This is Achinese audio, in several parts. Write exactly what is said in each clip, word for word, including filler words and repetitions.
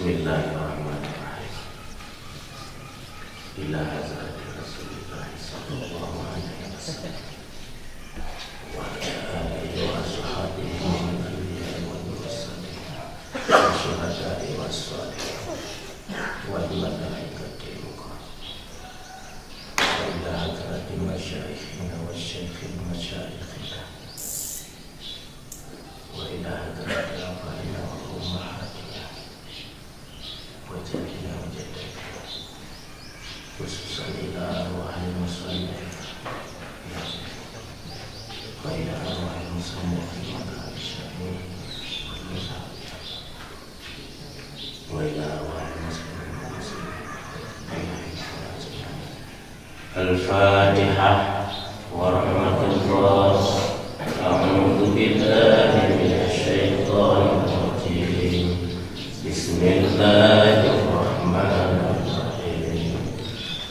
Bismillahirrahmanirrahim. Ila hadrati Rasulillah sallallahu alaihi wasallam. Wa ala alihi wa ashabihi minal anbiya'i wal mursalin, wa syuhada'i was shalihin, wal malaikatil muqarrabin. Wa ila hadrati masyayikhina wa syaikhil masyayikhina. Wa ila hadrati abaina wa ummahatina. Wa jaddina wa jaddatina. Khususan ila arwahil musallin. Wa ila arwahil musallin. Wa ila arwahil muslimin. Al-Fatihah. Warahmatullah. A'udzu billahi minasy syaithanir rajim. Bismillahirrahmanirrahim.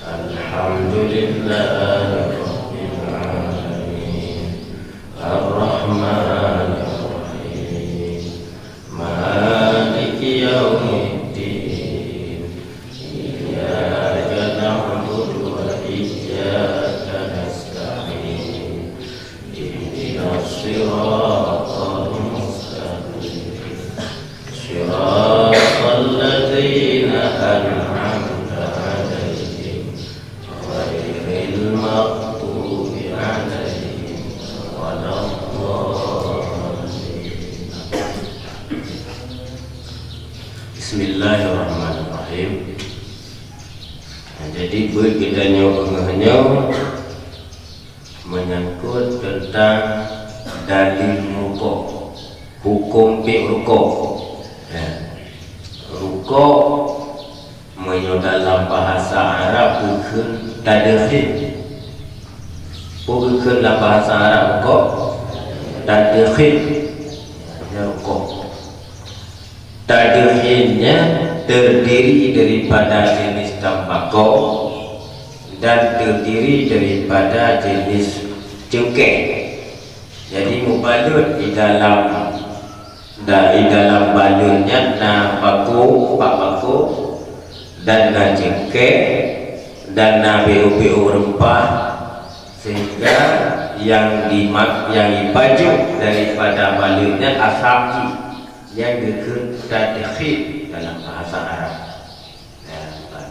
Alhamdulillahi rabbil alamin. Arrahmanirrahim. Maliki yaumiddin. Iyyaka na'budu wa iyyaka nasta'in. Ihdinas siratal mustaqim. Siratal ladzina an'amta 'alaihim ghairil maghdubi 'alaihim waladdallin. Bismillahirrahmanirrahim. Nah, jadi buet geutanyoe beungoh nyoe menyangkut teuntang dalil rukok, hukôm pih rukok. Ya. Rukok meunyoe dalam bahasa Arab geukheun tadkhil. Peue geukheun lam bahasa Arab rukok? Tadkhil. Ya, rukok. Tadkhil nyan terdiri daripada jenis tambako dan terdiri daripada jenis cengkeh. Jadi, mubalot di dalam, da-, di dalam balot nyan na bako, empat bako, dan na cengkeh, dan na beo-beo rempah, sehingga yang dimak-, yang dipajoh daripada balot nyan asam jih, nyan geukheun tadkhil dalam bahasa Arab. Nah,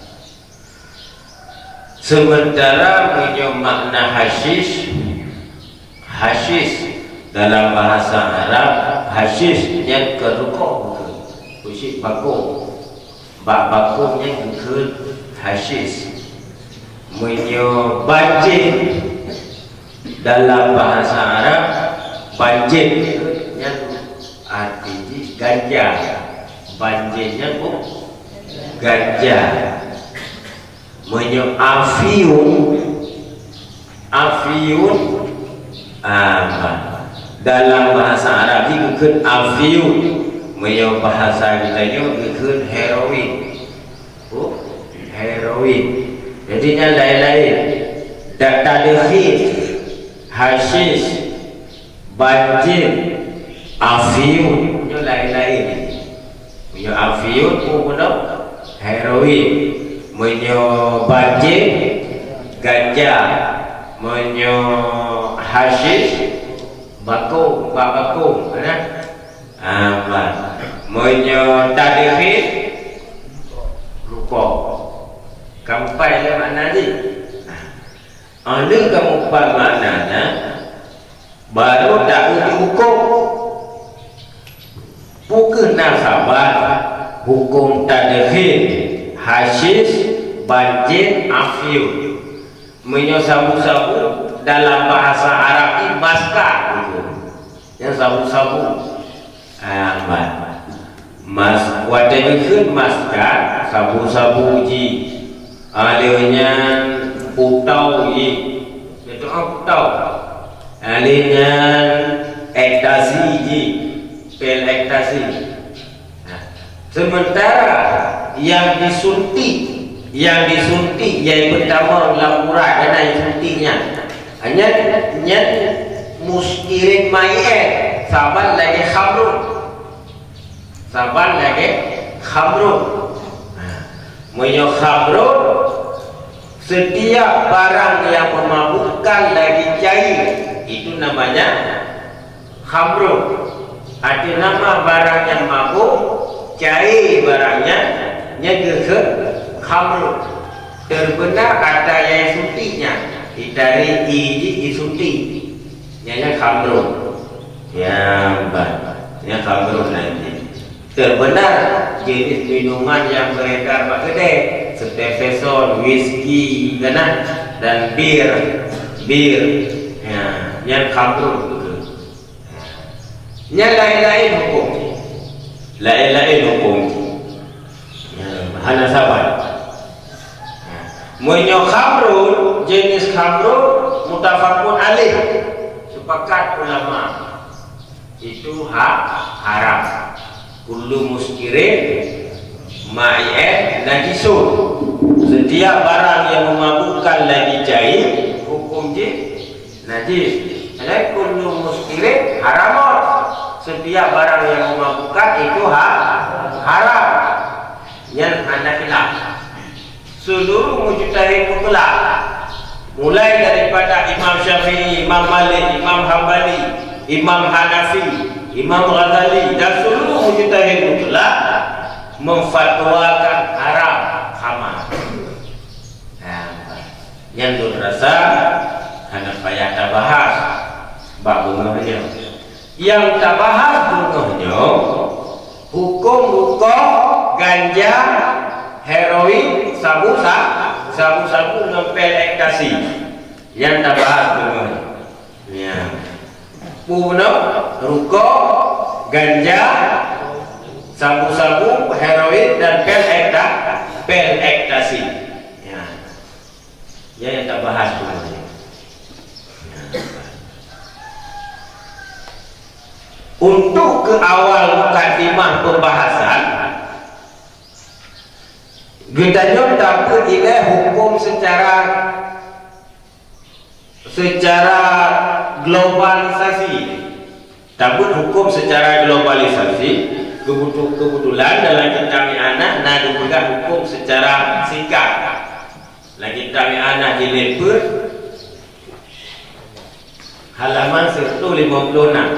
sementara meunyoe makna hasyish, hasyish dalam bahasa Arab, hasyish nyan keu rukok, bukan? Khusyuk bako. Bak bako nyan geukheun hasyish. Meunyoe banjén dalam bahasa Arab, banjén nyan arti jih ganja. Banjén nyan, oh, ganja. Meunyoe afyun, afyun, ah, dalam bahasa Arab jih geukheun afyun. Meunyoe bahasa geutanyoe geukheun heroin. Oh, heroin. Jadi nyan laén-laén. Tadkhil, hasyish, banjén, afyun, nyoe laén-laén. Meunyoe afyun, peue bunoe? Heroin. Meunyoe banjén, ganja. Meunyoe hasyish, bako, bak bako, nah. Ah, bah. Meunyoe tadkhil, rukok. Ka muphom lé makna jih? Nah. Ah, lheueh ka muphom makna nyan, baru taeu hukôm. Peu kheueh na saban hukôm tadkhil, hasyish, banjén, afyun. Meunyoe sabu-sabu dalam bahasa Arab jih maskar, gitu. Nyan sabu-sabu. Ah, ma-, mas-, watée geukheun maskar, sabu-sabu jih. Ah, lheueh nyan putau jih. Contoh, ah, putau. Ah, lheueh nyan ekstasi jih. Pil ekstasi. Nah, sementara yang disuntik, yang disuntik, yang pertama lam urat, kan, yang suntik nyan. Nyan, nyan muskirin mai'in, saban lagée khamrun. Saban lagée Khamrun. Nah, meunyoe khamrun, setiap barang yang memabukkan lagi cair, itu namanya khamrun. Arti nama barang nyang mabök, cair barangnya, nyan geukheun khamrun. Terbenar ada yang suntiknya, ditarik i jih disuntik. Nyan, nyan khamrun. Ya, bah. Nyan khamrun nanti. Terbenar jenis minuman yang beredar bak keudè, seperti Fesol, whisky, kan, dan bir, bir. Ya, nyan khamrun. Nyan laén-laén huköm. Laén-laén huköm. Ya, hana saban. Meunyoe khamrun, jenis khamrun mutafakun alaih, sepakat ulama, itu ha-, haram. Kullu muskirin ma'i'in najisun. Setiap barang yang memabukkan lagi cair, hukum jih najis. Jadi kullu muskirin haramun. Setiap barang yang memabukkan itu ha-, haram. Nyan hana khilaf. Seluruh mujtahid mutlak, mulai daripada Imam Syafi'i, Imam Malik, Imam Hambali, Imam Hanafi, Imam Ghazali, dan seluruh mujtahid mutlak memfatwakan haram khamar. Nah, nyan lôn rasa hana payah tabahas bak beungoh nyoe. Nyang tabahas beungoh nyoe, huköm rukok, ganja, heroin, sabu sa-, sabu-sabu ngon pil ekstasi. Nyang tabahas beungoh nyoe. Ya. Peue bunoe? Rukok, ganja, sabu-sabu, heroin, dan pil ekta-, pil ekstasi. Ya. Nyan nyang tabahas beungoh nyoe. Untuk keu awal mukadimah pembahasan, geutanyoe tapeuet ilée huköm secara, secara globalisasi. Tapeuet huköm secara globalisasi, kebetu-, kebetulan dalam kitab I'anah na geupeugah huköm secara singkat. Lam kitab I'anah jilid peuet, halaman seratus lima puluh enam.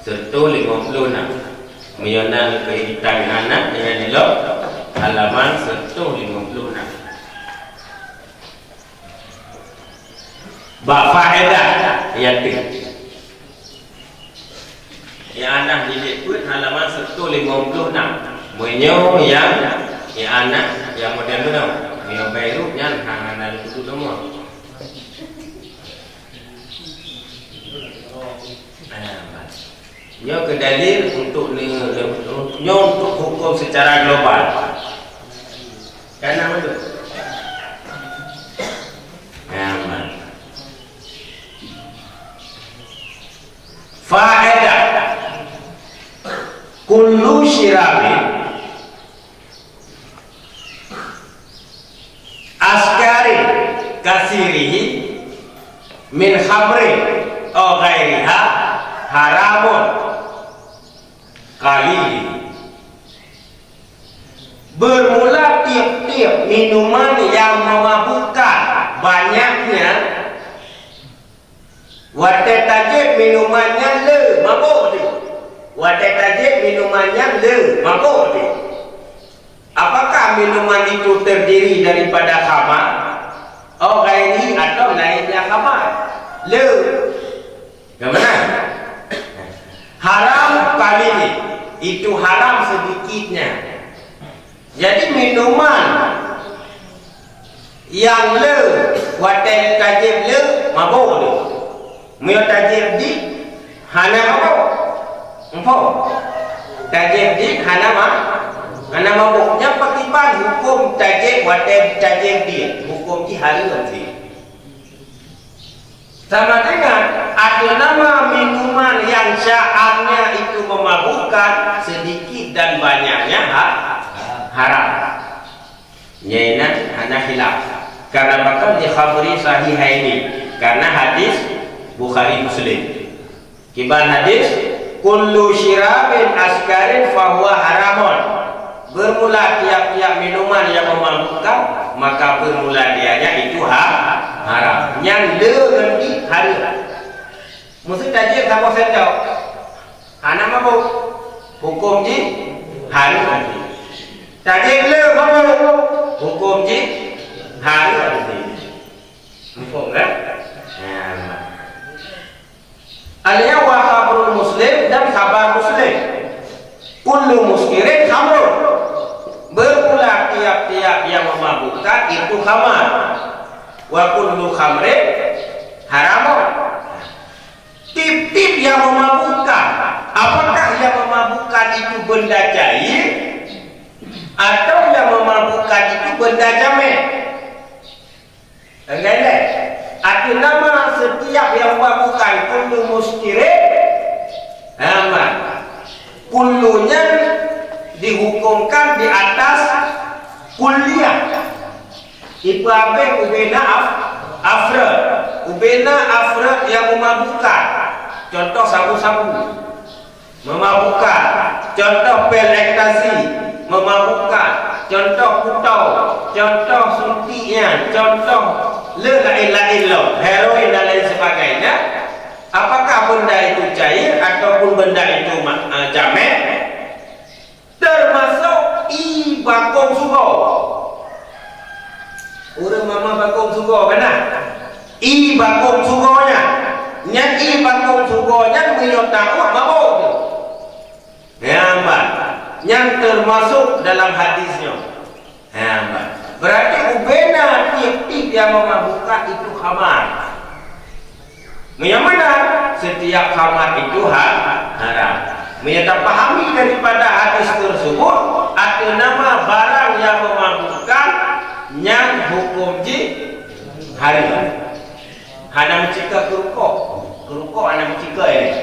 Seratus lima puluh enam. Meunyoe na keu kitab I'anah, nyan nilai halaman seratus lima puluh enam. Bak faedah, ya, tu. I'anah jilid peuet halaman seratus lima puluh enam. Meunyoe nyang I'anah nyang model bunoe, meunyoe Bayrut nyan hana lôn tutoe nomor. Nah, nyoe keu dalil untuk ne-, nyoe untuk huköm secara global. Kana beutôi? Nah, faedah. Kullu syirabin askari kasirihi min khamrin aw ghairiha haramun qalili. Bermula tiep-tiep minuman yang memabukkan banyaknya. Watée tajieb minuman nyan le, mabök teuh. Watée tajieb minuman nyan le, mabök teuh. Apakah minuman itu terdiri daripada khamar, au ghairihi, atau lainnya khamar? Le. Bagaimana? Haram qalili, itu haram sedikitnya. Jadi minuman nyang le, watée tajieb le, mabök le. Meunyoe tajieb dit, hana mabök. Muphom? Tajieb dit hana ma-, hana mabök. Nyan pakriban huköm tajieb watée tajieb dit? Huköm jih hareuem cit. Sama dengan ada nama minuman yang sya'arnya itu memabukkan, sedikit dan banyaknya ha-, haram. Nyan hana khilaf. Karena pakon? Li khabari sahihaini. Karena hadis Bukhari Muslim. Kiban hadis, Kullu syirabin askarin fahuwa haramun. Bermula tiap-tiap minuman yang memabukkan, maka bermula dianya itu ha-, haram. Nyan le ngon di haram. Meusti tajép saboh sendok. Hana mabuk. Huköm jih haram. Tajép le mabuk. Huköm jih haram. Muphom kan? Ya. Al-yawma khamrul muslim dan khabar Muslim. Kullu muskirin khamrun. Bermula tiap-tiap yang memabukkan itu khamar. Wa kullu khamrin haramun. Tiap-tiap yang memabukkan, apakah yang memabukkan itu benda cair atau yang memabukkan itu benda jamet? Enggak, enggak. Arti nama setiap yang memabukkan kullu muskirin. Nama kullunya dihukumkan di atas kulliyah. Ipeubeh ubena af-, afrod. Ubena afrod yang memabukkan. Contoh sabu-sabu. Memabukkan. Contoh pil ekstasi, memabukkan. Contoh kutau, contoh suntik nyan, contoh le laén-laén lom, heroin dan lain sebagainya. Apakah benda itu cair ataupun benda itu ma-, eh, jamet? Termasuk ie bakong sugoe. Ureuëng mamah bakong sugoe kan na? Ie bakong sugoe nyan. Nyan ie bakong sugoe nyan meunyoe taôt mabök tu. Nyan ban. Nyan termasuk dalam hadis nyoe. Nyan ban. Berarti ubena tiep-tiep nyang memabukkan itu khamar. Meunyoe meunan, setiap khamar itu ha-, haram. Meunyoe tapahami daripada hadis tersebut, ateueh nama barang nyang memabukkan, nyan huköm jih haram. Hana meucika keu rukok. Keu rukok hana meucika ilée.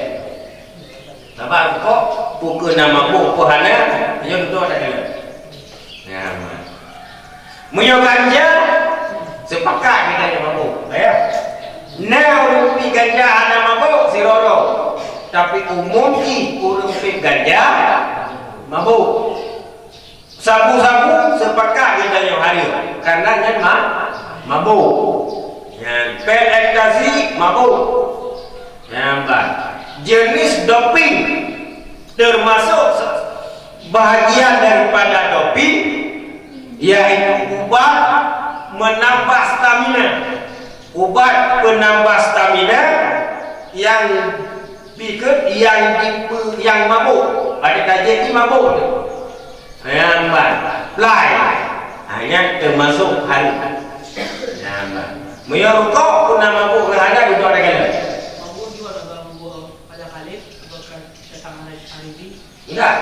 Sabab rukok, peu keuh na mabök, peu hana, nyoe dudoe takalon. Nyan. Meunyoe ganja, sepakat geutanyoe mabök, ya. Na ureuëng pi ganja hana mabök, sidroe-droe. Tapi umum jih ureuëng pi ganja mabök. Sabu-sabu sepakat geutanyoe haram, karena nyan ma-, mabök. Nyan, pil ekstasi mabök. Nyan ban. Jenis doping termasuk se-, bahagian daripada doping, yaitu ubat menambah stamina. Ubat penambah stamina yang pikir yang dipe-, yang mabök. Pada tajak ni mabök tu. Nyan ban. Plai. Ha, nyan termasuk haram. Nyan ban. Meunyoe rukok pun na mabök, na hana, dudoe takalon. Mabök juga laban mabök Raja Khalid, bukan datang hari, hari ini. Enggak.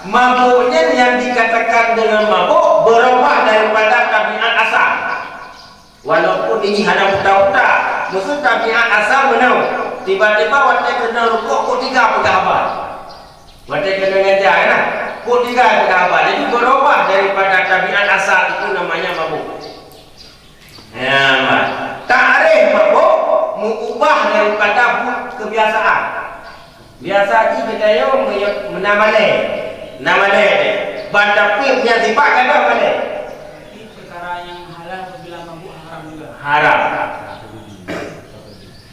Mabök nyan yang dikatakan dengan mabök berubah daripada tabiat asal. Walaupun ini hana buta-buta, maksud tabiat asal meunan. Tiba-tiba watée keunoe rukok, kok teuga peugah haba. Watée keunoe ganja, kan? Kok teuga peugah haba. Jadi berubah daripada tabiat asal, itu namanya mabök. Ya, ma-, takrif mabök mengubah daripada bu-, kebiasaan. Biasa jih geutanyoe meuyo-, meunan malée. Meunan malée. Ban tapi nyan sifat kadang malée. Jadi perkara yang halal apabila mabuk haram juga. Haram.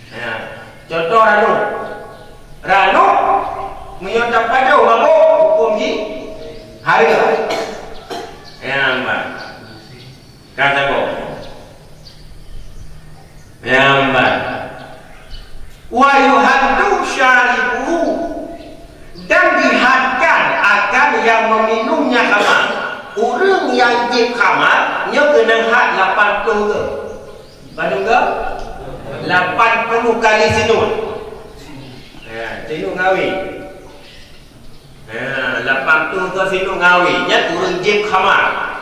Ya. Contoh ranub. Ranub, meunyoe tapajoh mabuk, huköm jih haram. Ya, ma-, Ka saboh. Nyang ban. Wa yuhaddu syaribuhu, dan dihadkan akan yang meminumnya khamar. Ureuëng nyang jieb khamar, nyoe keunong had lapan ploh goe. Padum goe? Lapan puluh kali sinut. Ya, sinut ngawé. Ha, lapan ploh goe sinut ngawé, nyan ureuëng jieb khamar.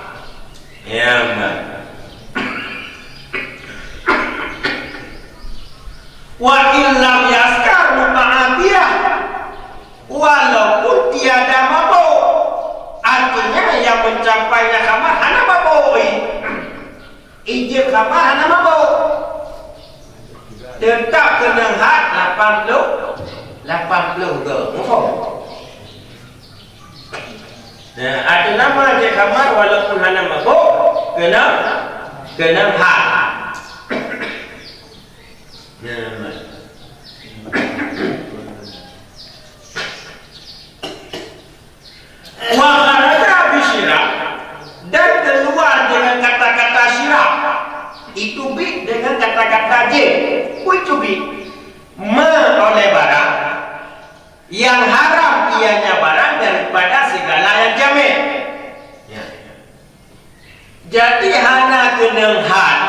Ya, man. Wa illam yaskar muta'atiyah, walaupun tiada mabuk. Artinya, yang mencapainya khamar hana mabuk. Ijeuet khamar hana mabuk. Teutap keunong had lapan ploh, Lapan ploh go. Muphom? Nah, ateueh nama jih khamar walaupun hana mabôk, keunong, keunong had. Nah, wa kharaja bi syirab, dan keluar dengan kata-kata syirab. Iteubiet dengan kata-kata jih. Peue teubiet? Me oleh barang yang haram ianya barang daripada segala yang jaméd. Ya. Jadi hana keunong had.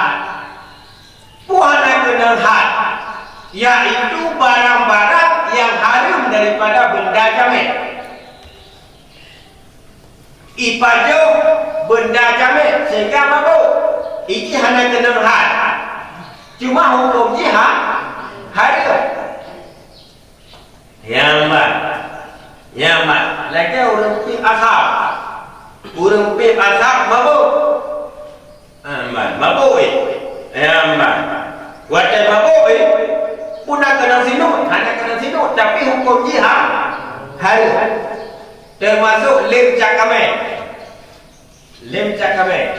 Peue hana keunong had? Yaitu barang-barang yang haram daripada benda jaméd. Ipajoh benda jaméd sehingga mabôk. Iji hana keunong had. Cuma huköm jih ha-, haram. Nyang ban. Nyang ban. Lagèe ureueng piep asap. Ureueng piep asap mabôk. Ah, ban. Mabôk, eh. Nyang ban. Watèe mabôk, eh. Peue na keunong sinôt, hana keunong sinôt, tapi huköm jih ha-, haram. Teumasok lem cap kamé. Lem cap kamé.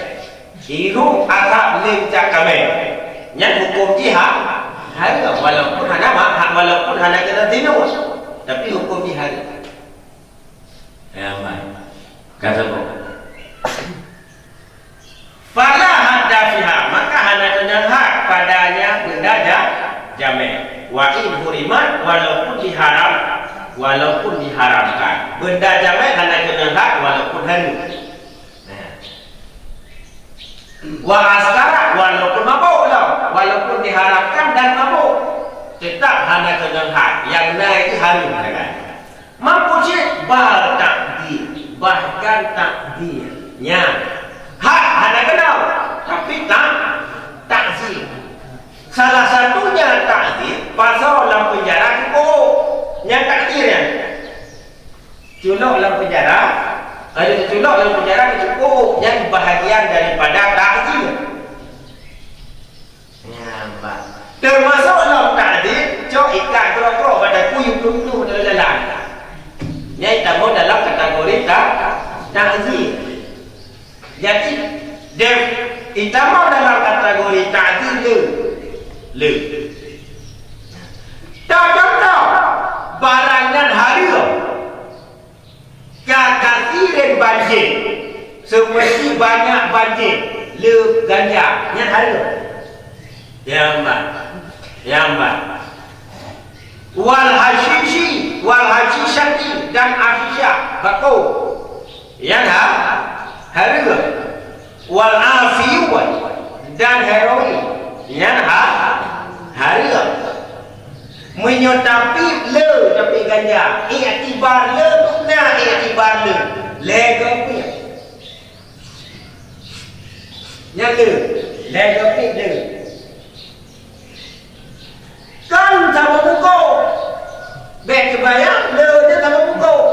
Hirup asap lem cap kamé. Nyan huköm jih ha-, haram, walaupun hana ma-, ha-, walaupun hana keunong sinôt, tapi huköm jih haram. Ya, aman. Ka saboh. Fala hadda fiha, maka hana keunong had padanya benda ja-, jaméd. Wa in hurimat, walaupun diharam, walaupun diharamkan. Benda jaméd hana keunong had walaupun haram. Nah. Wa askara, walaupun mabôk lom, walaupun diharamkan dan mabôk, tetap hana keunong had. Nyang na jih haram sagai. Meukeusut bal takzir, bahkan takzir. Nyan. Had hana keunong, tapi tak, takzir. Salah satunya takzir, pasoe lam penjara cukup. Nyan takzir nyan. Culok lam penjara, ada culok lam penjara cukup. Nyan bahagian daripada takzir. Nyan, bah. Teumasok lam takzir, cok ikat keurok-keurok bak daku, yue plueng-plueng bak jalan. Nyan itamong dalam kategori ta-, takzir. Jadi, deh, itamong dalam kategori takzir le. Le. Contoh, barang nyan haram. Ka kasirin banjir, seperti banyak banjir, le ganja, nyan haram. Ya, bah. Ya, bah. Wal hasyishi, wal hasyisyati, dan hasyisyah, bako. Nyan ha-, haram. Wal afiyun, dan heroin, nyan ha-, haram. Meunyoe tapiep le, tapiep ganja, iktibar le, na iktibar le, lhèe go piep. Nyan le, lhèe go piep le. Kan saboh bungkôh. Bèk teubayang, le nyan saboh bungkôh.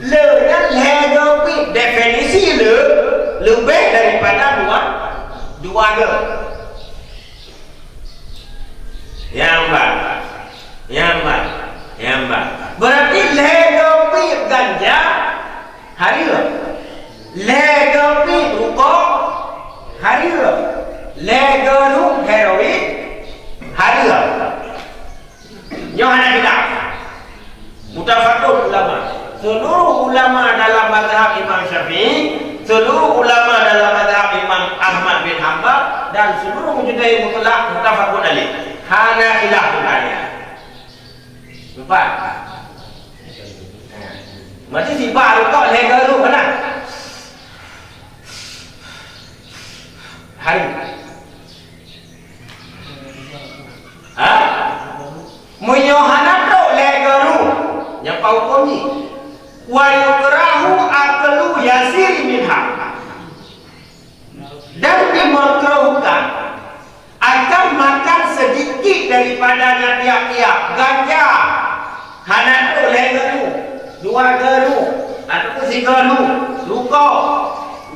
Le nyan lhèe go piep, definisi le leubeh daripada dua, dua go. Nyang ban, nyang ban, nyang ban. Berarti lhèe go piep ganja haram. Lhèe go piep rukok haram. Lhèe go rhueng heroin haram. Nyoe hana khilaf. Muttafaqun ulama. Seluruh ulama dalam mazhab Imam Syafi'i, seluruh ulama dalam mazhab Imam Ahmad bin Hanbal, dan seluruh mujtahid mutlak muttafaqun alaih. Hana khilaf ulama. Nampak? Mesti sibak rukok lhèe go rhueng, kan? Haram. Ha? Meunyoe hana trok lhèe go rhueng, nyan peue hukôm jih? Wa yukrahu aklu yasir minha. Dan dimakruhkan akan makan sedikit daripadanya tiap-tiap. Ganja, hana trok lhèe go rhueng, dua go rhueng, ataupun sigo rhueng, rukok,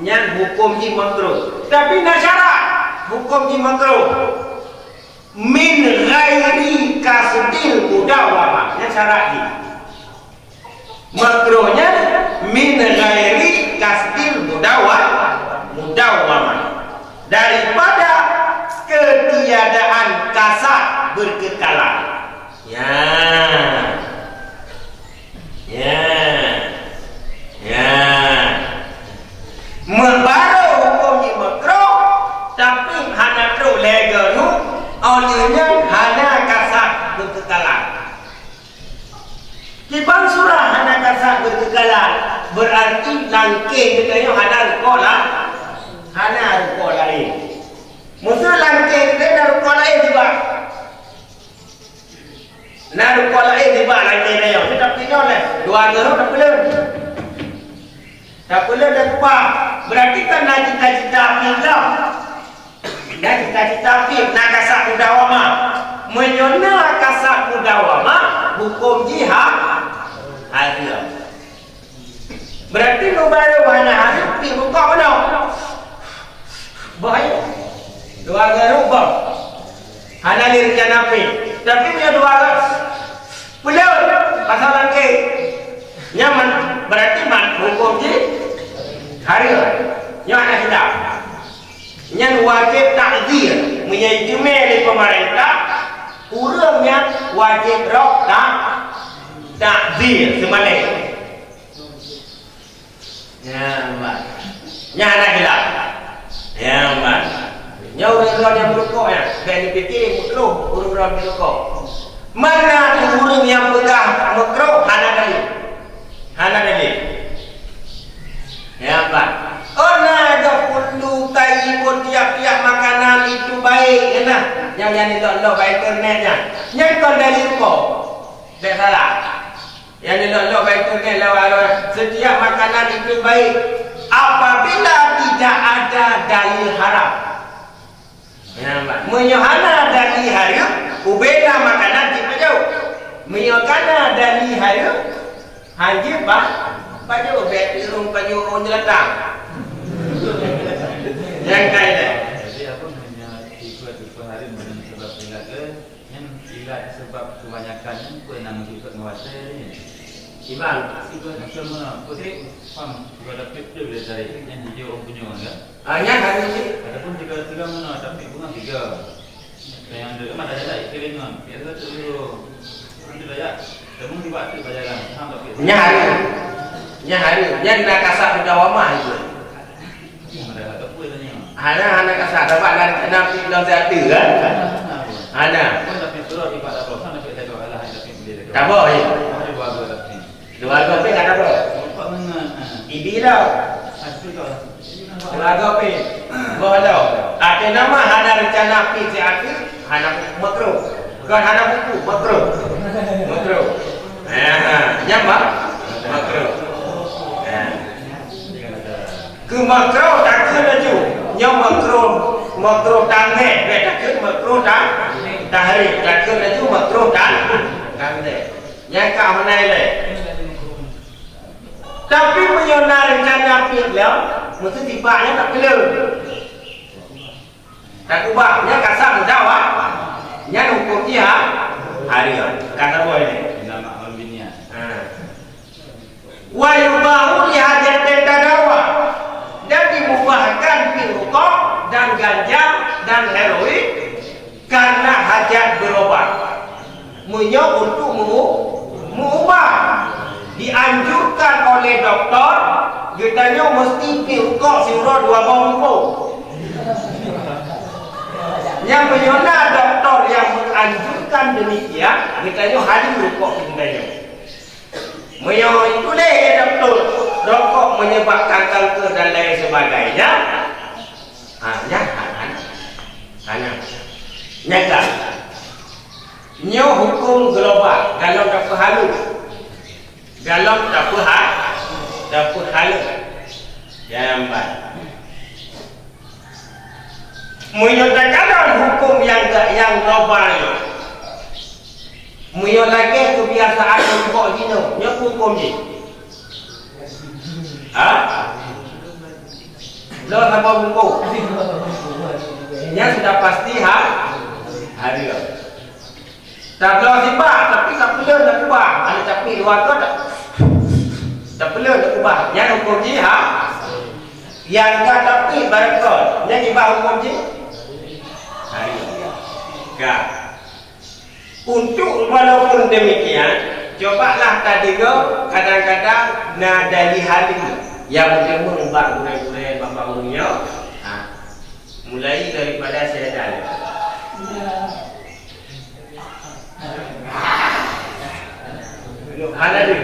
nyan hukôm jih makruh. Tapi na syarat, hukôm jih makruh. Min ghairi qasdil mudawamah. syarat jih. Makruh nyan min ghairi qasdil mudawa-, mudawamah. Daripada ketiadaan kasad berkekalan. Ya. Ya. Ya. Meubaroe huköm jih makruh, tapi hana trok lhèe geuruh, óh lheueh nyan hana kasad berkekalan. Kiban surah hana kasad berkekalan, berarti langkeh geutanyoe hana rukoh la-, hana rukoh laén. Meuseu langkeh geutanyoe na rukoh laén sibak. Na rukoh laén sibak langkeh geutanyoe, tapi nyoe lé, dua geuruh tapeulon. Tapeulon dan ubah. Berarti kan na cita-cita api lom. Na cita-cita api, na kasad mudawamah. Meunyoe na kasad mudawamah, huköm jih ha-, hareuem. Berarti meubaroe hana hareuem, pih bukak meunoe. Bahaya. Dua geuruh boh. Hana lé rencana pih. Tapi meunyoe dua geuruh, peulon pasal langkeh. Nyan man, berarti man huköm jih hareuem. Nyoe hana khilaf. Nyan wajéb takzir. Meunyoe jiteumé lé peumeurintah, ureueng nyan wajéb rôh ta-, takzir seumalée. Nyan ban. Nyan hana khilaf. Nyan ban. Nyoe ureueng droe nyang meurukok nyan, bèk neupike makruh ureueng droe meurukok. Mana ureueng nyang peugah makruh hana dalil. Hana dalil. Nyan ban. Oh na, kullu thayyibun, tiap-tiap makanan itu baik, nyan nah. Nyang, nyang ilok-lok bak internet nyan. Nyan kon dalil rukok. Bèk salah. Nyang ilok-lok bak internet lawan-lawan, setiap makanan itu baik apabila tidak ada dalil haram. Nyan, meunyoe hana dalil hareuem, ubena makanan jeuet pajoh. Meunyoe kana dalil hareuem, han jeuet pa-, pajoh, bèk ureueng pajoh ureueng jeulatang. Nyang kaidah. Jadi, apa namanya, tipe-tipe hareuem dengan sebab tinggal ke Nyan ilat seubab keubanyakan nyan peue nyang meukeusut ngon watèe nyan. Iban, sigoe macam mana? Peue pam sigoe dapet tu bila cari nyan hijau ôn punya kan? Ah, nyan hareuem cit. Ataupun tiga-tiga mana tapi bunga tiga. Yang tu mah dah jadi kering kan. Biasa tu dulu. Nanti dah ya. Temu di waktu bajaran. Faham tak? Nyan hareuem. Nyan hareuem. Nyan na kasad mudawamah itu. Hana, hana kasad, sabab na, na pih lom siat tu kan? Hana. Taboh, ya. Dua go pih ka taboh. Ibi tau. Dua go pih. Boh tau. Até nama hana rencana pih siat tu, hana makruh. Kon hana buku, makruh. Makruh. Ha, nyan bah? Makruh. Ha. Keu makruh takheun laju. Nyoe makruh, makruh tanzih. Bèk takheun makruh ta-, tahrim. Takheun laju makruh ta-, tanzih. Nyan ka hana ilèe. Tapi meunyoe na rencana pih lom, meusti sibak nyan tak peuleueh. Takubah, nyan kasad mudawamah. Nyan huköm jih ha-, hareuem. Ka saboh nyan. Nama on binian. Ha. Wa yubahu li hajatin tadawa. Dan dimubahkan pih rukok dan ganja dan heroin karena hajat berobat. Meunyoe untuk meu-, meuubat, dianjurkan oleh doktor, geutanyoe meusti pih rukok siuroe dua boh bungkôh. Nyan meunyoe na doktor nyang menganjurkan demikian, geutanyoe halal rukok geutanyoe. Meunyoe tuléh lé doktor, rokok menyebabkan kanker dan lain sebagainya, ha, nyan hana. Hana. Nyan ka. Nyoe huköm global, galom tapeuhalus. Galom tapeuha-, tapeuhalus. Nyan ban. Meunyoe takalon huköm nyang, nyang global nyoe, meunyoe lagèe keubiasaan ureueng jinoe, nyoe peue huköm jih? Ha? Bloe saboh bungkôh. Nyan sudah pasti ha-, hareuem. Tabloe sibak, tapi ka Peuleueh na kubah, ada tapi dua kot. Tapi peuleueh na kubah. Nyan hukum jih, ha? Nyang ka tapi barangkot. Nyan jibah hukum jih. Hari. Ka. Untuk walaupun demikian, cobalah tadeungoe kadang-kadang na dalih halim nyang meuteumé bak gurée-gurée bak ureuëng nyoe. Ha. Mulai daripada saya dalih. Hana deh.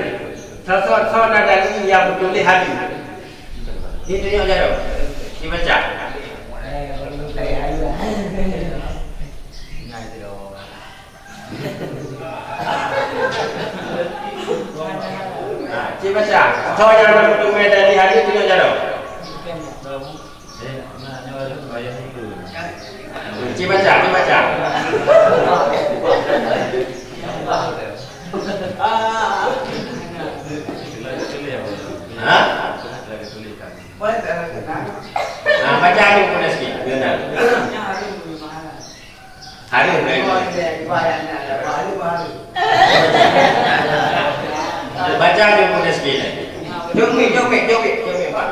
Sosok so nadali nyang beutôi hadis. Itu nyok jaroe. Dibaca. Nah, cik baca. So nyang beutôi dari hadis itu nyok jaroe. Cik baca, cik baca. Ha? Nah, baca ni pun sikit. Benar. Harus, kan? Baca ni pun sikit. Jom, jom, jom, jom, jom, Pak.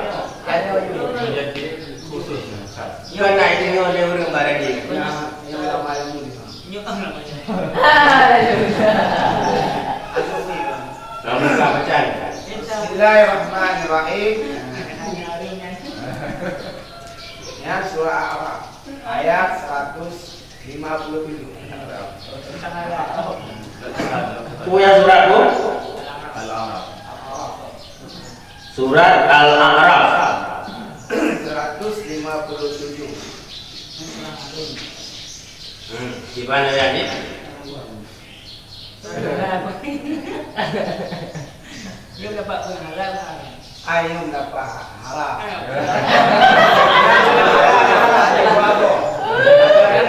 Khusus, khas. Nyoe na deungoe lé ureuëng baradi. Nyoe, nyoe lama ilmu ni. Nyoe lama ilmu. Lama ka baca. Bismillahirrahmanirrahim. Ya, surah Al-A'raf. Ayat seratus lima puluh tujuh. Oh, ya, surah apa? Al-A'raf. Surat Al-A'raf. Seratus lima puluh tujuh. Hmm, di mana ya, Dik? Yum dapat penghalang. Ayum dapat haram.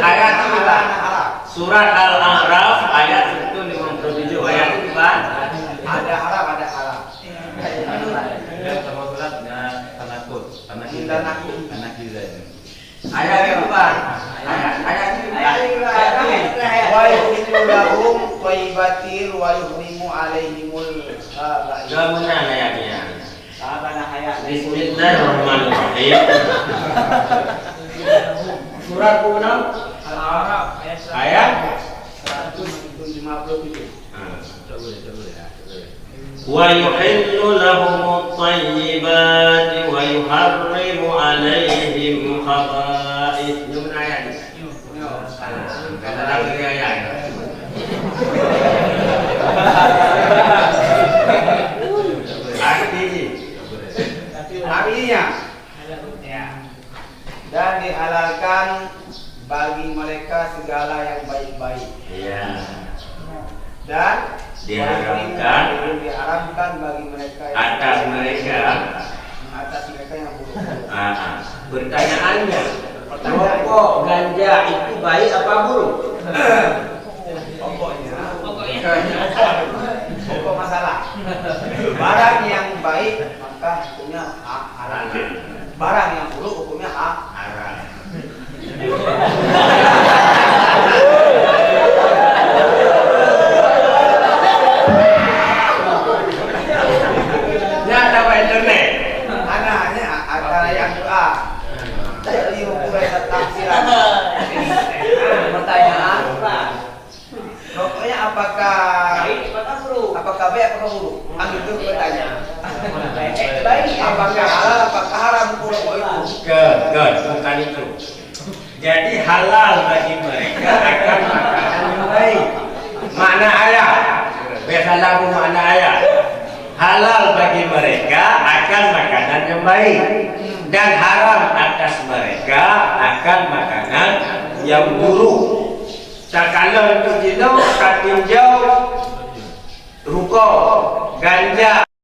Ayat apa? Surat Al-A'raf ayat seratus lima puluh tujuh, ayat apa? Ada haram, ada haram. Yang sama suratnya tanakut, tanakizan. Tanakizan. Ayat apa? Ayat, ayat, ayat. Wa yuhillu lahum thayyibatil wa yuhrimu alaihimul khaba'ith. Gabungan ayatnya. Bismillahirrahmanirrahim. Surat berapa? Al-A'raf, ayat seratus lima puluh tujuh. Ah, tak boleh, tak boleh, ah, tak boleh. Wa yuhillu lahumut thayyibati wa yuharrimu alaihim khaba'ith. Nyoe mana ayat ni? Nyoe. Ah, kata lagi ayat. Artinya. Artinya. Ya. Dan dihalalkan bagi mereka segala yang baik-baik. Iya. Dan diharamkan, diharamkan bagi mereka yang atas mereka. Atas mereka yang buruk. Ah, ah. Pertanyaannya, pertanyaan, rokok, ganja itu baik apa buruk? Pokoknya, pokoknya, pokok masalah. Barang yang baik maka hukumnya ha-, halal. Barang yang buruk hukumnya ha-, haram. Ya, ada internet. Anaknya ada yang doa. Jadi hukumnya tafsiran. Pertanyaan. Rokoknya apakah baik, apakah buruk? Apakah baik, apakah buruk? Kan itu pertanyaan. Baik, baik. Apakah halal, apakah haram rokok itu? Ke, ke, bukan itu. Jadi halal bagi mereka akan makanan yang baik. Makna ayat. Biasalah bu makna ayat. Halal bagi mereka akan makanan yang baik dan haram atas mereka akan makanan yang buruk. Takalon tu jinoe ka tinjau rukok, ganja.